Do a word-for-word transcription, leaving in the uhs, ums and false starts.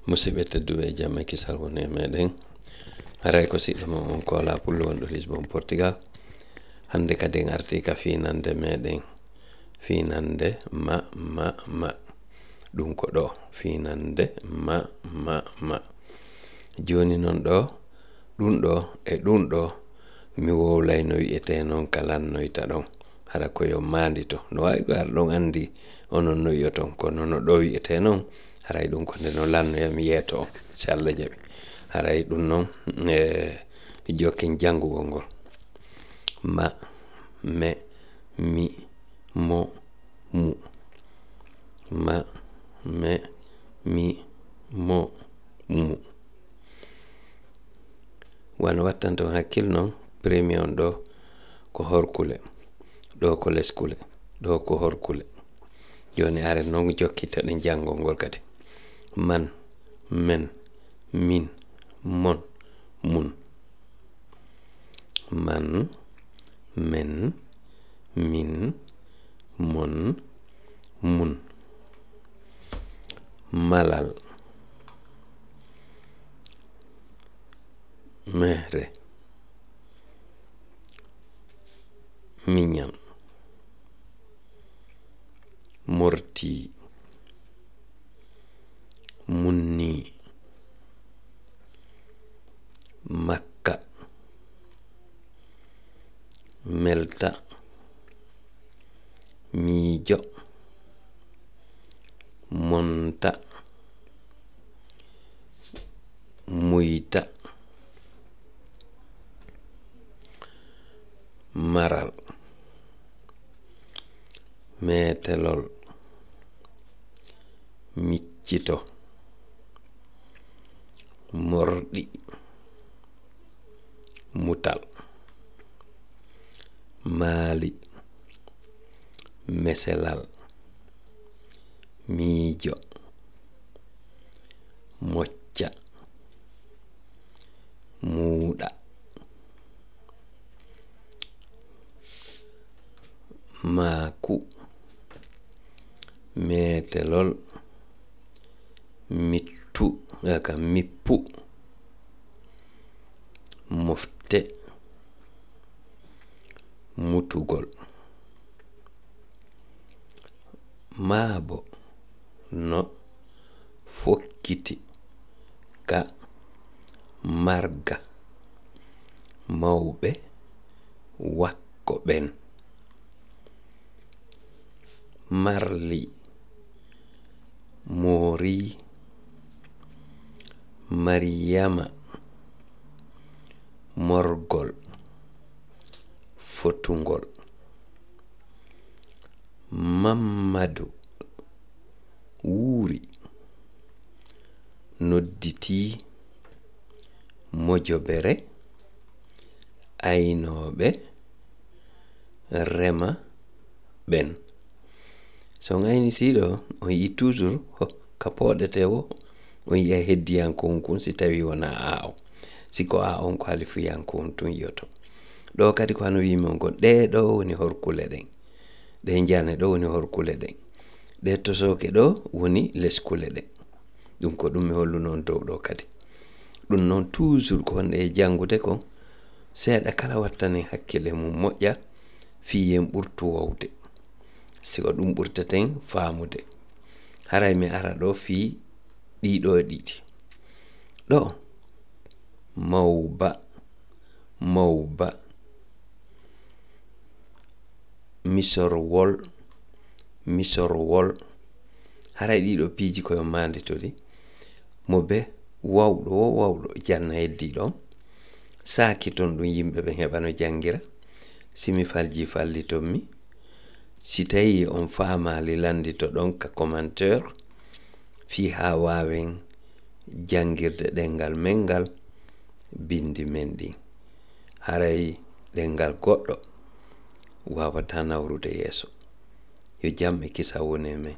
Musidɓe tedduɓe, jam e kisal woni e meɗen. Haray ko siɗɗo mon on Koola Pullo wonɗo Lisbon, Portugal. Hannde kadi en artii ka fiinannde meɗen. Fiinannde ma, ma, ma. Ɗum ko ɗo. Fiinannde ma, ma, ma. Jooni non ɗo, ɗum ɗo e ɗum ɗo, mi wowlay no wi'etee non ka lannoyta ɗon. Hara ko yo maandito. No waawi ko ar ɗon anndi onon no wi'oton, kono no ɗo wi'etee non, haray ɗum ko nde no lannoya mi yeeto on, si Alla jaɓi. Haray ɗum non, e, jokken janngugol ngol. Ma, me, mi, mo, mu. Ma, me, mi, mo, mu. Wano wattanton hakkil non, premier on ɗo ko horkule, ɗo ko leskule, ɗo ko horkule. Jooni are non jokkitoɗen janngol ngol kadi. Man, men, min, mon, mun. Man, men, min, mon, mun. Malal. Mehre. Miñan. Morti. Munni. Makka. Melta. Miijo. Monta. Muyta. Maral. Meetelol. Miccito. Morɗi. Mutal. Maali. Meselal. Miijo. Mocca. Muuɗa. Maaku. Meetelol. Mittu, aka mippu. Mofte. Mutugol. Maabo no fokkiti ka marga mawɓe wakko ɓen. Marli, moori, Mariyama, morgol, fotungol. Mammadu wuuri, nodditii mojobere aynooɓe rema ɓen. So on ayni siiɗo, on yi'i toujours ho-, ka pooɗetee wo, on yi'a heddiyankowon kun si tawii wonaa aa on. Si ko aa on ko halifuyankowon tun yi'oto. Ɗoo kadi ko hano wiimi on kon, ɗee ɗoo woni horkule ɗen. Ɗee njane ɗoo woni horkule ɗen. Ɗee tosooke ɗoo woni leskule ɗen. Ɗum ko ɗum mi holluno on dow ɗoo kadi. Ɗum non toujours ko honɗe e janngude kon, seeɗa kala wattanen hakkille mum moƴƴa fii yen ɓurtu wowde. Si ko ɗum ɓurteten faamude. Haray mi ara ɗoo fii ɗii ɗoo ɗiɗi. Ɗoo, mawba, mawba. Misorwol, misorwol. Haray ɗii ɗoo piiji ko yo maandito ɗi. Mo be wawɗo wo wawɗo janna heddiiɗo on. Saakiton ɗum yimɓe ɓen heɓa no janngira. Si mi faljii falliton mi. Si tawii on faamaali lannditoɗon ka commentaire fii haa waawen janngirde ɗemngal men ngal, binndi men ɗin. Haray ɗemngal goɗɗo waawataa nawrude yeeso. Yo jam e kisal wonu e men.